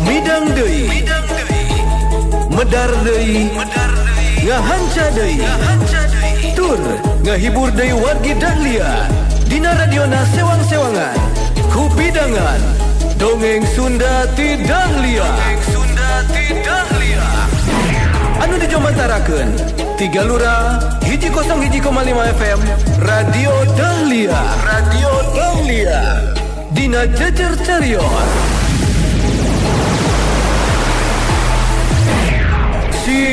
Midang deui, medar deui, ngahanca deui, tur ngahibur deui wargi Dahlia dina radiona sewang-sewangan kupidangan dongeng Sunda ti Dahlia. Anu dijomantarakeun Tiga Lura 101,5 FM Radio Dahlia. Radio Dahlia dina Jejer Carios. Si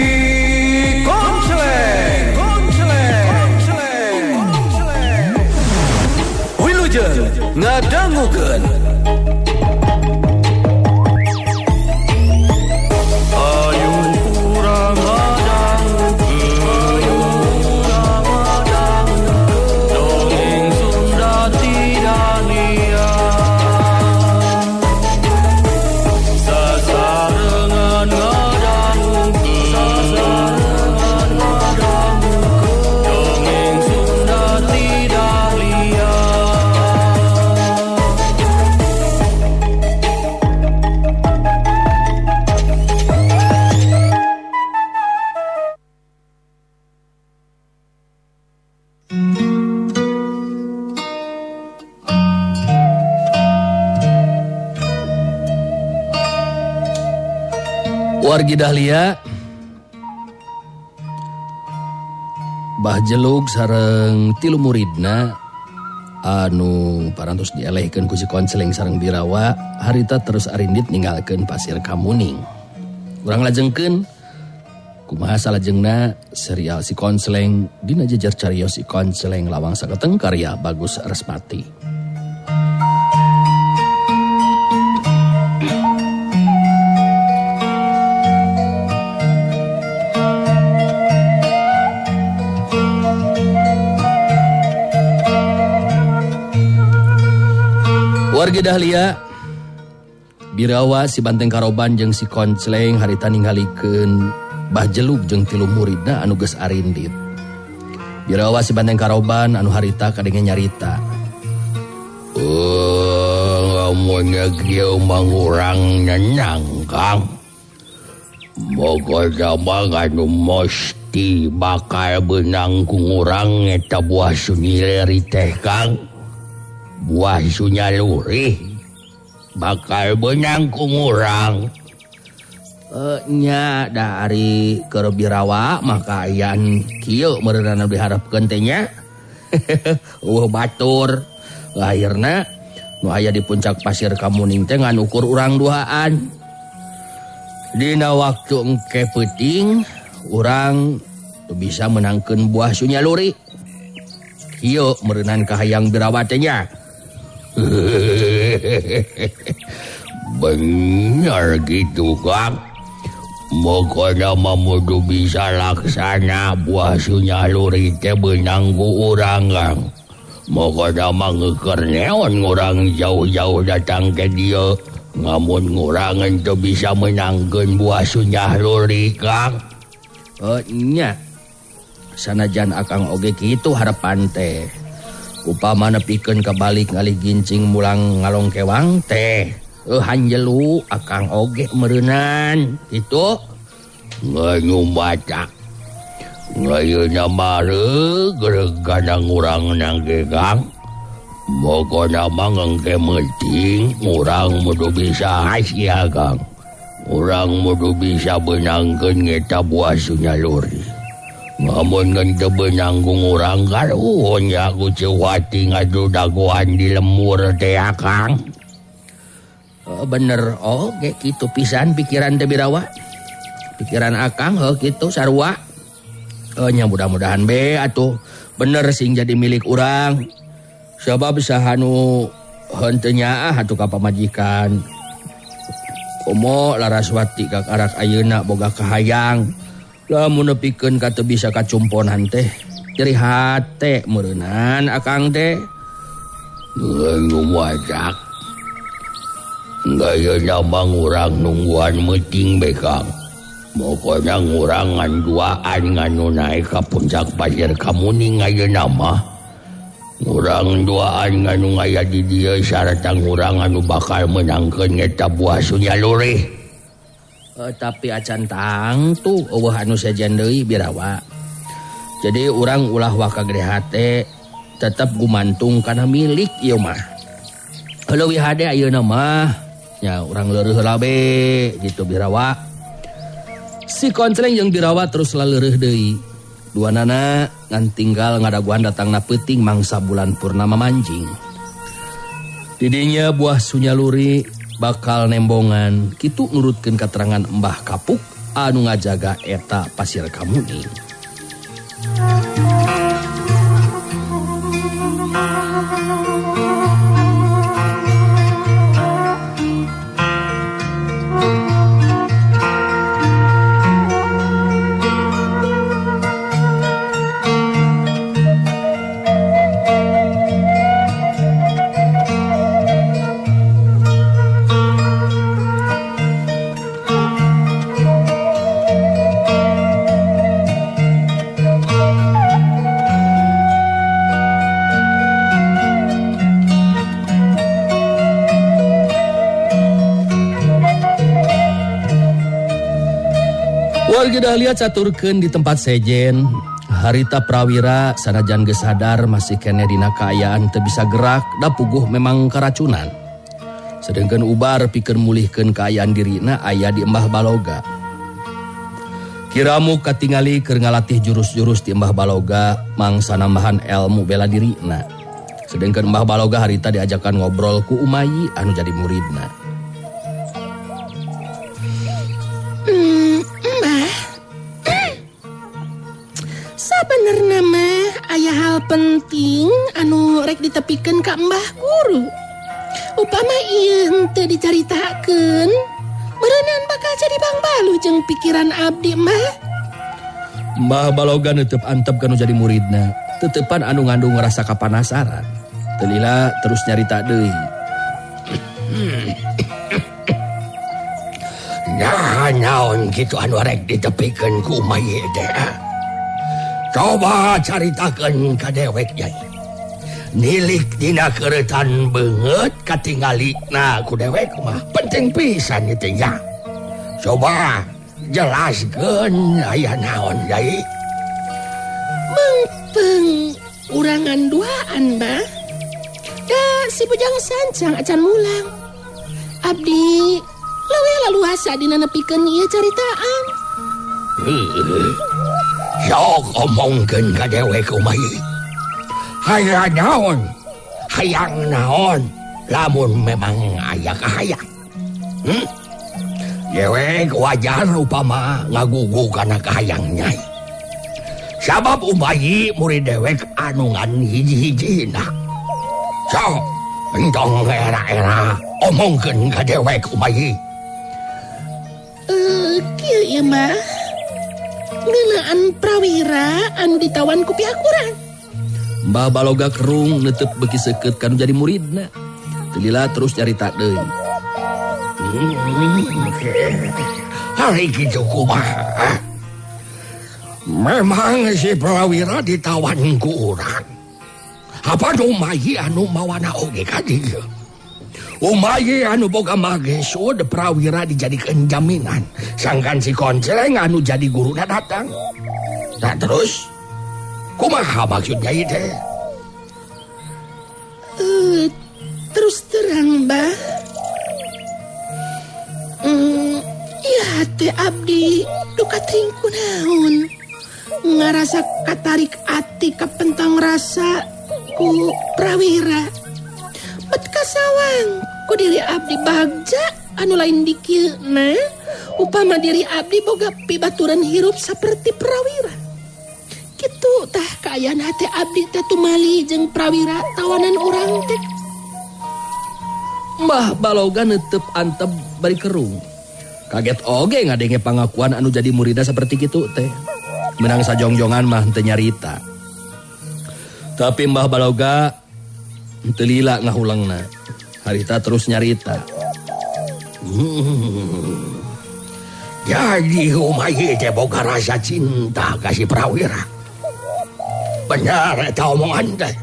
Konceleng, Konceleng, Konceleng. Wilujeng ngadangukeun. Ayo urang ngadangukeun, ayo urang ngadangukeun, dongeng Sunda ti Dahlia. Sasarengan ngadangukeun, sasarengan ngadangukeun, dongeng Sunda ti Dahlia. Wargi Dahlia, Bah Jelug sareng tilu muridna anu parantos dielehkeun ku si Konceleng sareng Birawa harita terus arindit ninggalkeun Pasir Kamuning. Urang lajengkeun kumaha salajengna serial si Konceleng dina jejer carios si Konceleng Lawang Saketeng karya Bagus Respati. Wargi Dahlia, Birawa si Banteng Karoban jeung si Konceleng harita ningalikeun Bah Jelug jeung tilu muridna anu geus arindit. Birawa si Banteng Karoban anu harita kadenge nyarita. Amun kieu mah urang nyenang, Kang. Moga mah anu mesti bakal beunang ku urang eta buah sunyileri teh, Kang. Buah sunyaluri bakal benang ku ngurang. Nya dari keur Birawa maka ayan kieu meureunana diharapkeun teh nya. Eueuh batur. Akhirna nu aya di puncak Pasir Kamuning teh ngan ukur urang duaan. Dina waktu engke peuting urang bisa menangkeun buah sunyaluri. Kieu meureunnan kahayang Birawa teh nya. Bener gitu, Kang. Pokoknya mah kudu bisa laksana buah sunyaluri teh beunang ku urang, Kang. Pokoknya mah ngeukeun neon urang jauh-jauh datang ke dieu. Ngamun urang teu bisa menangkeun buah sunyaluri, Kang. Nya. Sanajan akang oge kitu harapan teh. Upama nepikeun kabalik ngalih gincing mulang ngalongkewang teh. Hanjelu akang oge meureunan kitu. Nganyumbaca. Ngayeuna mah reug urang nangge, Kang. Pokona mah ngengke meuting urang kudu bisa hasil, Kang. Urang kudu bisa beunangkeun eta buah sunyaluri. Ngamun ngan teu beunang ku urang karuhun ya ku Cewati ngadu dagoan di lemur teh, Kang. Bener oge kitu pisan pikiran teh Birawa. Pikiran akang heuh kitu sarua. Nya mudah-mudahan be atuh bener sing jadi milik urang. Sabab saha nu henteu nyaah atuh ka pamajikan. Komo Laraswati kakarak ayeuna boga kahayang. Lamun nepikeun ka teu bisa kacumponan teh nyeri hate meureunnan akang teh. Ngumajak. Gayana mah urang nungguan meuting be, Kang. Pokona ngurangan duaan nganu naik ka puncak Pasir Kamuning ayeuna mah. Urang duaan anu aya di dieu sarta urang anu bakal meunangkeun eta buah Sunyaluri. Tapi acan tangtu eueuh anu sejen deui Birawa. Jadi urang ulah waka gede hate tetep gumantung kana milik ieu mah. Leuwih hade ayeuna mah nya urang leureuh heula be gitu Birawa. Si Koncleng jeung Birawa terus laleureih deui. Duanana ngan tinggal ngadaguan datangna peuting mangsa bulan purnama manjing. Didinya buah Sunyaluri bakal nembongan kitu nurutkeun katerangan Mbah Kapuk anu ngajaga eta pasir kamuning. Warga Dahlia caturkeun di tempat sejen. Harita Prawira sanajan geus sadar masih keneh dina kaayaan teu bisa gerak da puguh memang karacunan. Sedengkeun ubar pikeun mulihkeun kaayaan dirina aya di Embah Baloga. Kiramu katingali keur ngalatih jurus-jurus di Embah Baloga mangsa nambahan elmu bela dirina. Sedengkeun Embah Baloga harita diajakan ngobrol ku Umayi anu jadi muridna. Sabenerna mah aya hal penting anu rek ditepikeun ka Mbah Guru. Upama ieu henteu dicaritakeun, meureunnan bakal jadi bangbalu jeung pikiran abdi mah. Mbah Baloga netep antep kanu jadi muridna, tetepan anu ngandung rasa kapanasaran. Teu lila terus nyarita deui. Nah, naon kitu anu rek ditepikeun ku Umayi teh? Coba caritakeun ka dewek nyai. Nilik dina keureutan beungeut katingalina ku dewek mah penting pisan ieu nya. Coba jelaskeun aya naon nyai. Mengpeng urangan duaan bah. Da si Bujang Sancang acan mulang. Abdi leuwih laluasa dina nepikeun ieu caritaan. Sok omongkeun ka dewek Umayi. Hayang naon? Hayang naon? Lamun memang aya kahayang. Dewek wajar upama ngagugu kana kahayang nyai. Sabab Umayi murid dewek anu ngan hiji-hijina. Sok entong era-era omongkeun ka dewek Umayi. Kieu ieu mah. Ngeunaan Prawira anu ditawan ku pihak urang. Mbah Baloga kerung netep beuki seukeut kanu jadi muridna. Teu lila terus nyarita deui. Hari kitu kumaha? Memang si Prawira ditawan ku urang. Apa Umayi anu mawana oge ka dieu? Umayi anu boga magesud Prawira dijadikeun jaminan. Sangkan si Koncleng anu jadi guruna datang. Nah terus kumaha maksudnya ieu teh? Terus terang, Bah. Ieu hate abdi duka teuing kunaon. Ngarasa katarik ati kapentang rasa ku Prawira. Bet kasawang ku diri abdi bagja anu lain dikieuna upama diri abdi boga pibaturan hirup saperti Prawira. Kitu tah kaayaan hate abdi teh tumali jeung Prawira tawanan urang teh. Mbah Baloga netep antep bari kerung. Kaget oge ngadenge pangakuan anu jadi murida seperti kitu teh. Menang sajongjongan mah henteu nyarita. Tapi Mbah Baloga henteu lila ngahulengna. Harita terus nyarita. Jadi Umayi teh boga rasa cinta ka si Prawira. Bener eta omongan teh.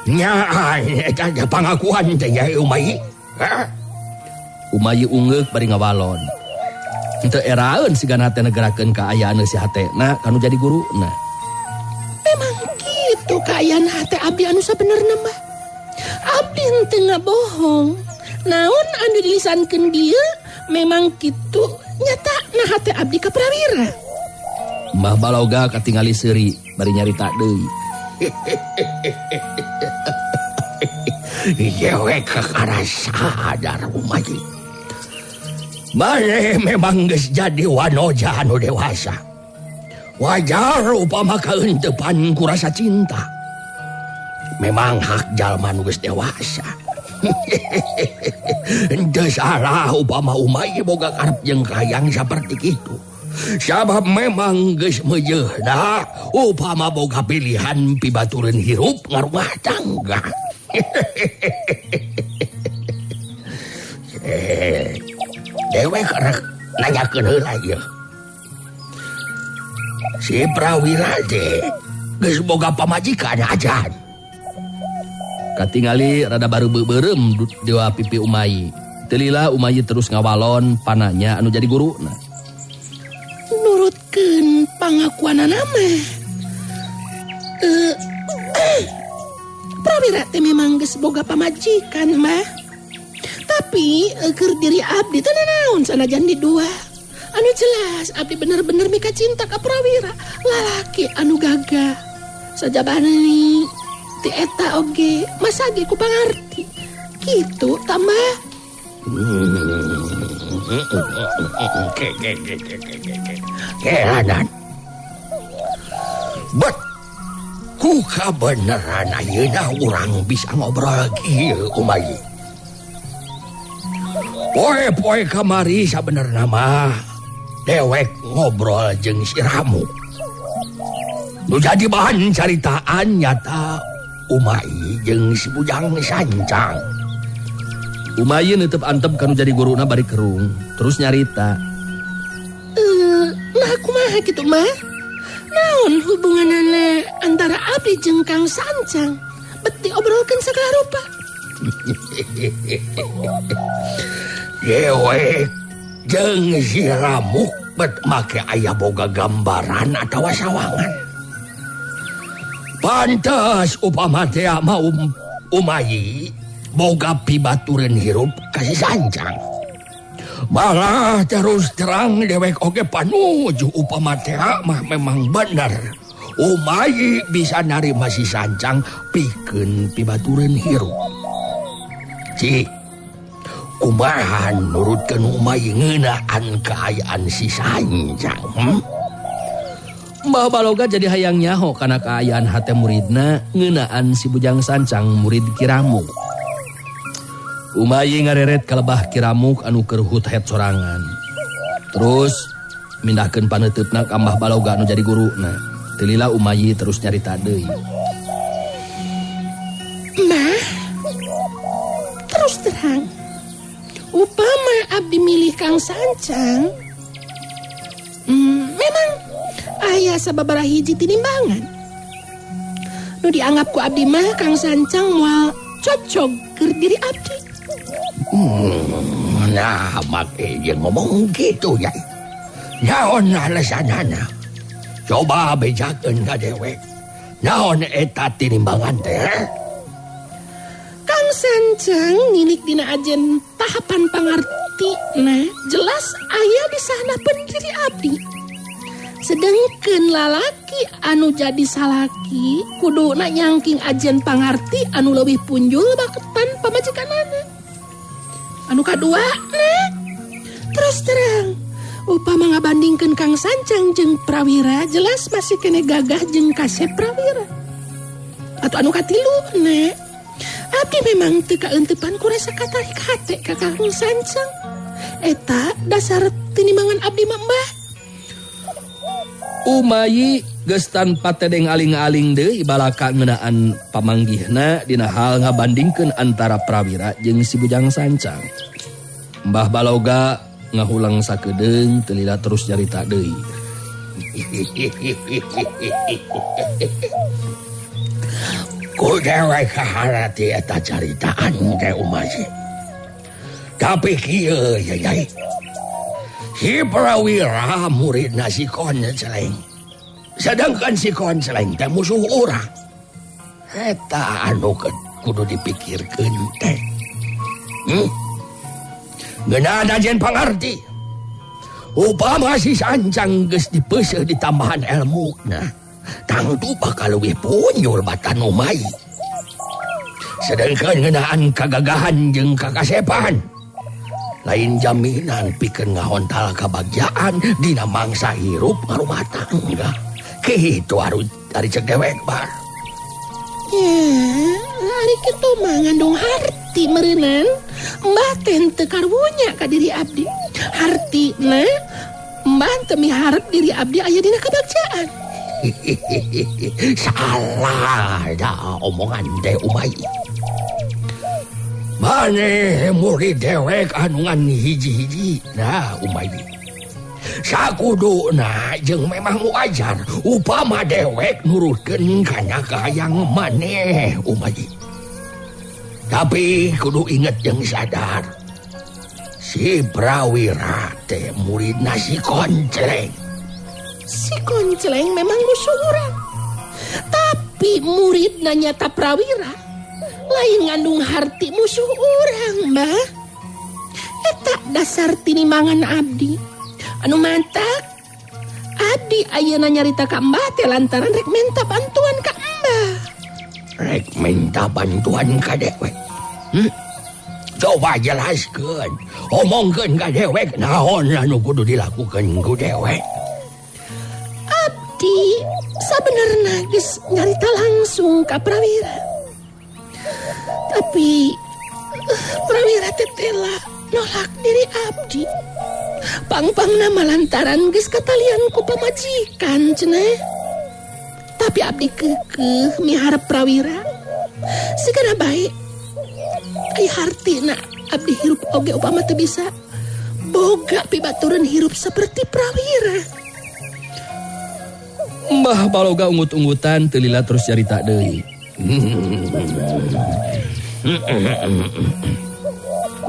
Nya eta pangakuan teh nya Umayi. Umayi ungeuk bari ngawalon. Henteu eraeun sigana teh negerakeun kaayaan si hatena kanu jadi guruna. Memang kitu kaayaan hate abdi anu sabenerna mah. Abdi henteu ngabohong. Naon anu dilisankeun dieu memang kitu nyata na hate abdi ka Prawira. Mbah Baloga katingali seuri bari nyarita deui. Yewe kakara sadar Umayi. Maneh memang geus jadi wanoja anu dewasa. Wajar upama kaeuntepan ku rasa cinta. Memang hak jalma nu geus dewasa. Henteu salah upama Umayi boga karep jeung kahayang saperti kitu. Sabab memang geus meujeuhna upama boga pilihan pibatureun hirup ngarumah tangga. Dewek rek nanyakeun heula ieu. Si Prawira teh geus boga pamajikan ajan. Katingali rada baru beureum dewa pipi Umayi. Teu lila Umayi terus ngawalon pananya anu jadi guruna. Nurutkeun pangakuanana mah. Prawira teh memang geus boga pamajikan mah. Tapi keur diri abdi teh nanaon sanajan di dua. Anu jelas abdi bener-bener mika cinta ka Prawira, lalaki anu gagah. Sajabana ti eta oge masage ku pangarti. Kitu tambah. Keranan. Bet ku kabeneran ayeuna urang bisa ngobrol kieu Umayi. Poe-poe kamari sabenerna mah dewek ngobrol jeung si Ramu. Nu jadi bahan caritaan nyata Umayi jeung si Bujang Sancang. Umayi neuteup antep kanu jadi guruna bari kerung, terus nyarita. Nah kumaha kitu mah? Naon hubunganana antara abdi jeung Kang Sancang? Bet diobrolkeun sagala rupa. Dewek jeung si Ramuk bet make aya boga gambaran atawa sawangan. Pantes upama teh mah Umayi boga pibatureun hirup ka si Sancang. Malah terus terang dewek oge panuju upama teh mah memang bener. Umayi bisa narima si Sancang pikeun pibatureun hirup. Cik, kumaha nurutkeun Umayi ngeunaan kaayaan si Sancang? Mbah Baloga jadi hayang nyaho kana kaayaan hate muridna ngeunaan si Bujang Sancang murid Ki Ramuk. Umayi ngareret kalebah Ki Ramuk anu keur hut-het sorangan. Terus mindahkeun paneuteup-na ka Mbah Baloga anu jadi guruna. Teu lila Umayi terus nyarita deui. Mbah, terus terang, upama abdi milih Kang Sancang, memang aya sababaraha hiji tinimbangan. Nu dianggap ku abdi mah Kang Sancang moal cocok keur diri abdi. Nah, make jeung ngomong kitu ya. Naon alasanana? Coba bejakeun ka dewek. Naon eta tinimbangan teh? Kang Sancang ngilik dina ajen tahapan pangarti. Nah, jelas aya di sana pendiri abdi. Sedengkeun lalaki anu jadi salaki kuduna nyangking ajen pangarti anu leuwih punjul baketan pamajikanana. Anu kadua, nah, terus terang upama ngabandingkeun Kang Sancang jeung Prawira jelas masih kene gagah jeung kasep Prawira. Atau anu katilu, nah, abdi memang teu kaeuntepan ku rasa katarik hate ka Kang Sancang. Eta dasar tinimbangan abdi mah Mbah. Umayi geus tanpa tedeng aling-aling deui balaka ngeunaan pamanggihna dina hal ngabandingkeun antara Prawira jeung si Bujang Sancang. Mbah Baloga ngahulang sakedeung teu lila terus nyarita deui. Ku dewek kaharati eta caritaan teh Umayi. Tapi kieu ya Nyai. Si Prawira muridna si Konceleng. Sedangkan si Konceleng teh musuh urang. Eta anu kudu dipikirkeun teh. Ngeunah jen pangarti. Upama si Sancang geus dipeuseuh ditambahan elmuna, tangtu bakal leuwih punyul batan Umayi. Sedangkan ngeunaan kagagahan jeung kakasepan lain jaminan pikeun ngahontal kabagjaan dina mangsa hirup ngarumah tangga. Kitu ari cek dewek bar. Ya, ari kitu mah ngandung harti meureunan. Mbah teh teu karunya ka diri abdi. Hartina mbah teu miharep diri abdi aya dina kabagjaan. Salah dah omongan teh Umayi. Maneh murid dewek anu ngan hiji-hiji nah Umayi. Sakuduna jeung memang wajar upama dewek nurutkeun kana kahayang maneh Umayi. Tapi kudu inget jeung sadar si Prawira teh muridna si Konceleng. Si Konceleng memang musuh urang. Tapi muridna nyata Prawira lain ngandung harti musuh urang, Mbah. Eta dasar tinimangan abdi. Anu mantak abdi ayeuna nyarita ka Mbah teh lantaran rek minta bantuan ka Mbah. Rek minta bantuan ka dewek. Coba jelaskeun, omongkeun ka dewek naon anu kudu dilakukeun ku dewek. Abdi sabenerna geus nyarita langsung ka Prawira. Tapi Prawira teh tela nolak diri abdi. Pang-pangna lantaran geus katalian ku pamajikan cenah. Tapi abdi keukeuh miharep Prawira. Sigana bae. Ai hartina abdi hirup oge upama teu bisa boga pibaturan hirup seperti Prawira. Mbah Baloga ungut-ungutan teu lila terus carita deui.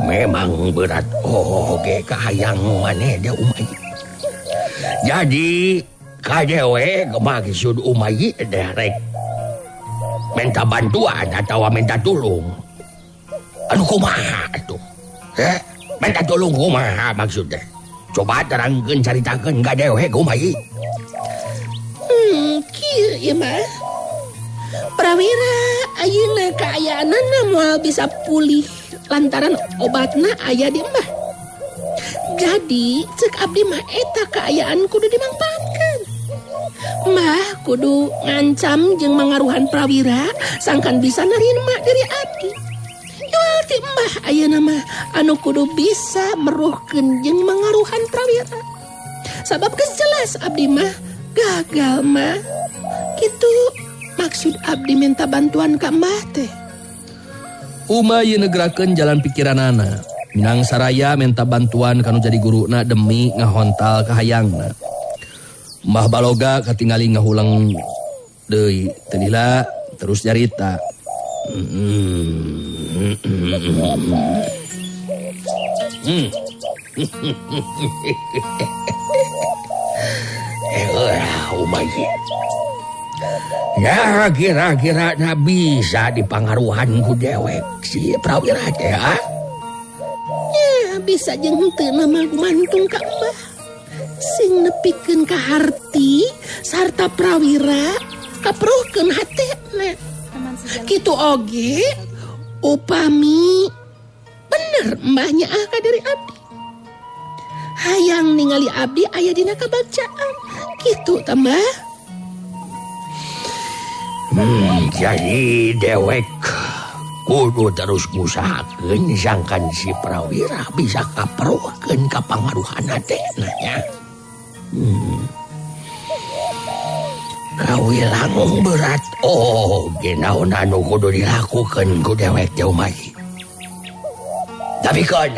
Memang berat oge kahayang maneh da Umayi. Jadi kadewe maksud Umayi derek minta bantuan atau minta tulung. Anu kumaha atuh? Minta tulung kumaha maksudnya? Coba terangkeun caritakeun ka dewe Umayi. Kieu ieu mah. Prawira ayeuna kaayaanana moal bisa pulih lantaran obatna aya di Mbah. Jadi cek abdi mah eta kaayaan kudu dimangpaatkeun. Mbah kudu ngancam jeung mangaruhan Prawira sangkan bisa narima dari abdi. Jual ti Mbah ayeuna mah anu kudu bisa meruhkeun jeung mangaruhan Prawira. Sabab geus jelas abdi mah gagal mah. Kitu maksud abdi minta bantuan ka Mbah teh. Umayi negrakeun jalan pikiranana. Minang saraya minta bantuan kanu jadi guruna demi ngahontal kahayangna. Mbah Baloga katingali ngahulang deui teu lila terus nyarita. Umayi. Ya kira-kira na bisa dipangaruhan ku dewek si Prawira teh ha? Ya bisa jeung henteu nama gumantung ka Mbah. Sing nepikeun ka harti sarta Prawira kaperuhkeun hatena. Kitu oge upami bener mbahnya ah ka diri abdi. Hayang ningali abdi aya dina kabacaan. Kitu tah Mbah. Jadi dewek kudu terus ngusahakeun sangkan si Prawira bisa kaperuhkeun ka pangaruhan hatena nya. Kawilang berat oge naon anu kudu dilakukeun ku dewek teh Umayi. Tapi keun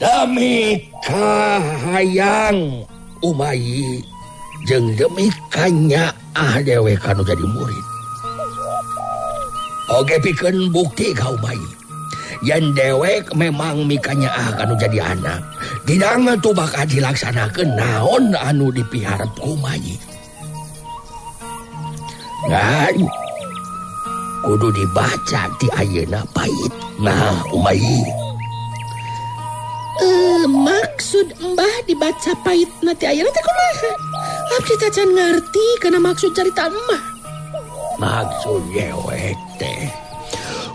demi kahayang Umayi jeung demi kanya ah dewek anu jadi murid. Oge pikeun bukti ka Umayi. Yen dewek memang mikanyaah kanu jadi anak. Didang tuh bakal dilaksanakeun naon anu dipiharep ku Umayi. Ngan kudu dibaca ti ayeuna pait. Nah, Umayi. Maksud Mbah dibaca pait na ti ayeuna teh kumaha? Abdi tacan ngarti kana maksud carita Mbah. Maksud dewek teh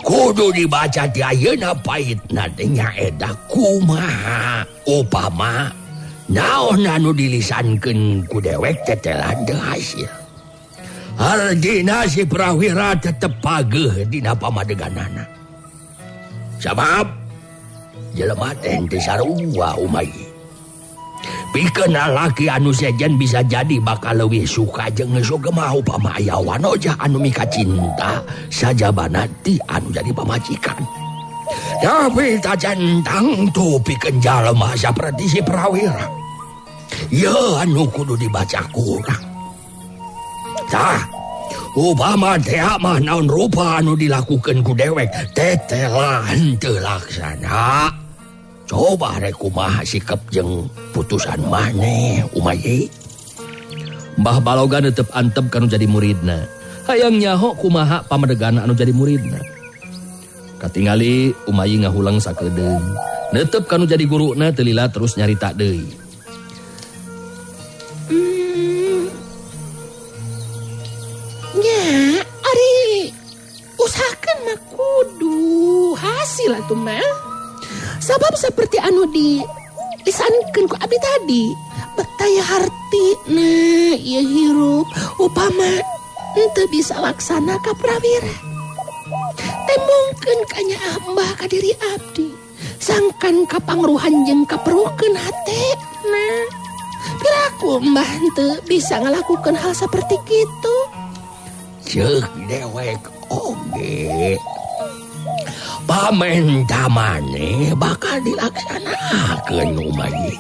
kudu dibaca ti ayeuna paitna teh nyaeta kumaha upama naon anu dilisankeun ku dewek teh telah teu hasil. Ardina si Prawira tetep pageuh dina pamadeganana. Sabab jelema teh henteu sarua Umayi. Pikeun lalaki anu sejen bisa jadi bakal leuwih suka jeung geus gemah upama aya wanoja anu mika cinta sajabana ti anu jadi pamajikan. Tapi tacan tangtu pikeun jalma saperti si Prawira. Ye anu kudu dibaca kurang. Tah, upama teh mah naon rupa anu dilakukeun ku dewek tetelah henteu laksana. Coba rek kumaha sikep jeung putusan maneh Umayi. Mbah Baloga netep antep kanu jadi muridna. Hayang nyaho kumaha pamadegan anu jadi muridna. Katingali Umayi ngahulang sakedeung. Netep kanu jadi guruna teu lila terus nyarita deui. Nya, ari usahakeun mah kudu hasil atuh mah. Sabab seperti anu di lisankeun ku abdi tadi, betaya hartina ieu hirup upama henteu bisa laksana ka Prawira. Tembongkeun ka nyaah Mbah ka diri abdi, sangkan kapangruhan jeung kaperukeun hatena. Piraku Mbah henteu bisa ngalakukeun hal seperti kitu. Ceuk dewek oge. Pamenta maneh bakal dilaksanakeun Umayi.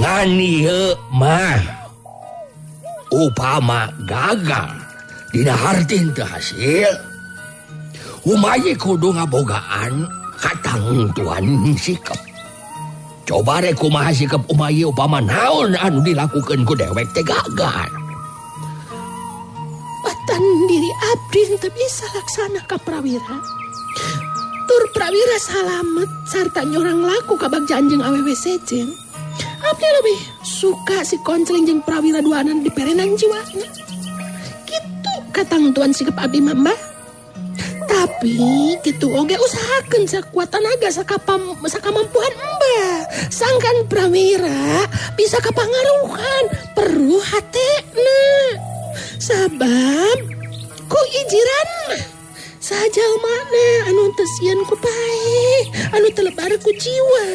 Ngan ieu mah upama gagal dina harti teu hasil. Umayi kudu ngabogaan katangtuan sikep. Coba rek kumaha sikep Umayi upama naon anu dilakukeun ku dewek teh gagal. Batan diri abdi teu bisa laksana ka Prawira. Tur Prawira salamet sarta nyorang laku ka bagjaan jeung awewe sejen. Abdi lebih suka si Konceling jeung Prawira duanan diperenan jiwana. Kitu katangtuan sikep abdi mah Mbah. Tapi kitu oge usahakeun sakuat tenaga sakamampuan Mbah. Sangkan Prawira bisa kapangaruhan perlu hatena. Sabab ku ijiran mah sajalmana anu teu sieun ku paeh, anu teu lebar ku jiwa.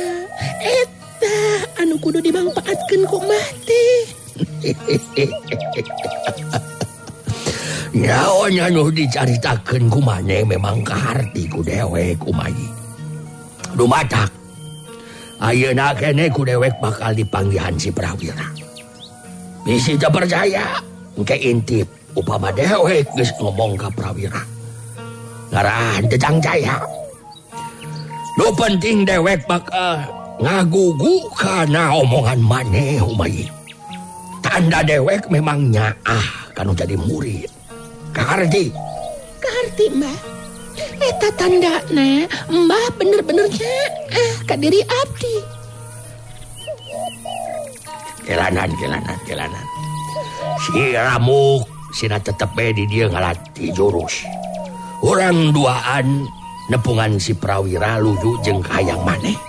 Eta anu kudu dimangpaatkeun ku Mbah teh. Naon anu dicaritakeun ku maneh memang kaharti ku dewek Umayi. Dumatak ayeuna keneh ku dewek bakal dipanggihan si Prawira. Bisi teu percaya engke intip upama dewek geus ngomong ka Prawira. Ngarah teu cangcaya. Nu penting dewek bakal ngagugu kana omongan maneh Umayi. Tanda dewek memang nyaah kanu jadi murid. Kaharti. Kaharti Mbah. Eta tandana Mbah bener-bener nyaah ka diri abdi. Kelanan. Si Ramuk sina tetep bae di dieu ngalatih jurus. Urang duaan nepungan si Prawira luju jeung kahayang maneh.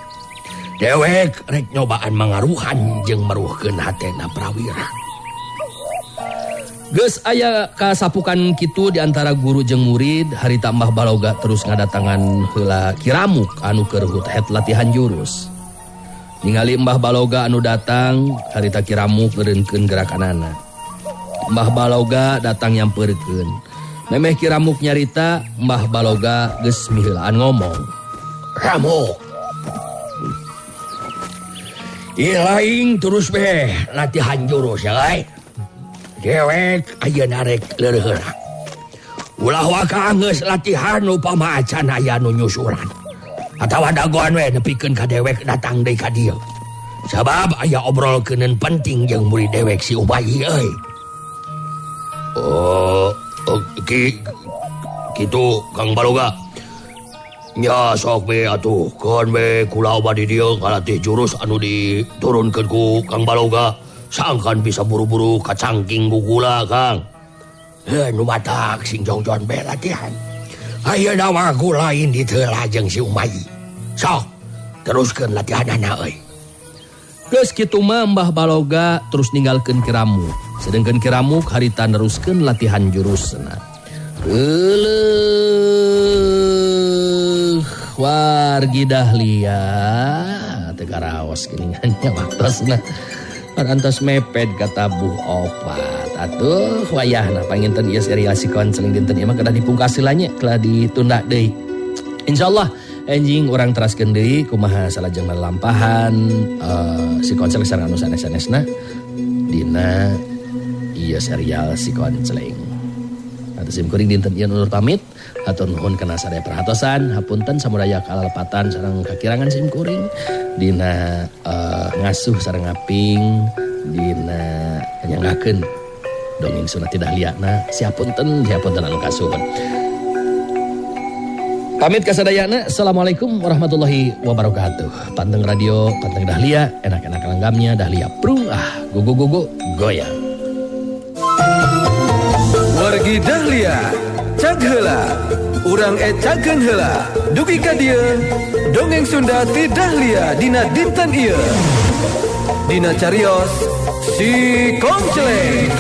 Dewek rek nyobaan mangaruhan jeung meruhkeun hatena Prawira. Geus aya kasapukan kitu di antara guru jeung murid, harita Mbah Baloga terus ngadatangan heula Ki Ramuk anu keur het latihan jurus. Ningali Mbah Baloga anu datang, harita Ki Ramuk ngeureunkeun gerakanana. Mbah Baloga datang nyamperkeun. Memeh Ki Ramuk nyarita, Mbah Baloga geus miheulaan ngomong. Ramuk, ilaing terus be latihan jurus ya euy. Dewek ayeuna rek leureureuh. Ulah waka geus latihan upama acan aya nu nyusuran. Atawa dagoan we nepikeun ka dewek datang deui ka dieu. Sabab aya obrolkeuneun penting jeung murid dewek si Umayi euy. Oh, kitu Kang Baloga. Nya sok we atuh keun we kula di dieu ngalatih jurus anu diturunkeun ku Kang Baloga. Sangkan bisa buru-buru kacangking ku kula Kang. Nu matak sing jongjon be latihan. Ayeuna mah kula lain diteula jeung si Umayi. Sok teruskeun latihanana euy. Geus kitu mah Mbah Baloga terus ninggalkeun Ki Ramuk. Sedengkeun Ki Ramuk harita neruskeun latihan jurusna. Euleuh wargi Dahlia teu karaos geuningan nya waktosna. Parantos mepet ka tabuh opat. Atuh wayahna panginten ieu serial si Konseling dinten ieu mah kedah dipungkasi lah nya, kedah ditunda deui. Insyaallah enjing urang teraskeun deui kumaha salajengna lampahan si Konseling sareng anu sanes-sanesna dina ieu serial si Konseling. Atuh sim kuring dinten ieu undur pamit, hatur nuhun kana sadaya perhatosan, hapunten samudaya kalepatan sareng kakirangan sim kuring dina ngasuh sareng ngaping dina nyanggakeun dongeng Sunda Dahliana, siapunten siapunten anu kasuhun. Pamit kasadayana, assalamualaikum warahmatullahi wabarakatuh. Panteng radio, panteng Dahlia, enak-enak langgamnya Dahlia prung ah, go go go go goyang. Wargi Dahlia, cag heula, urang ecakeun heula. Dugi ka dieu, dongeng Sunda ti Dahlia dina dinten ieu. Dina carios si Konceleng.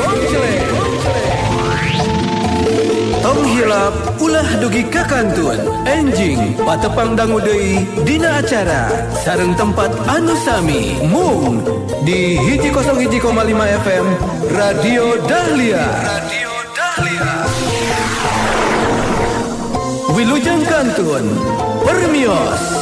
Tong hilap ulah dugi ka kantun. Enjing patepang dangu deui dina acara sareng tempat anu sami mung di 101,5 FM Radio Dahlia. Radio Dahlia. Wilujeng kantun permios.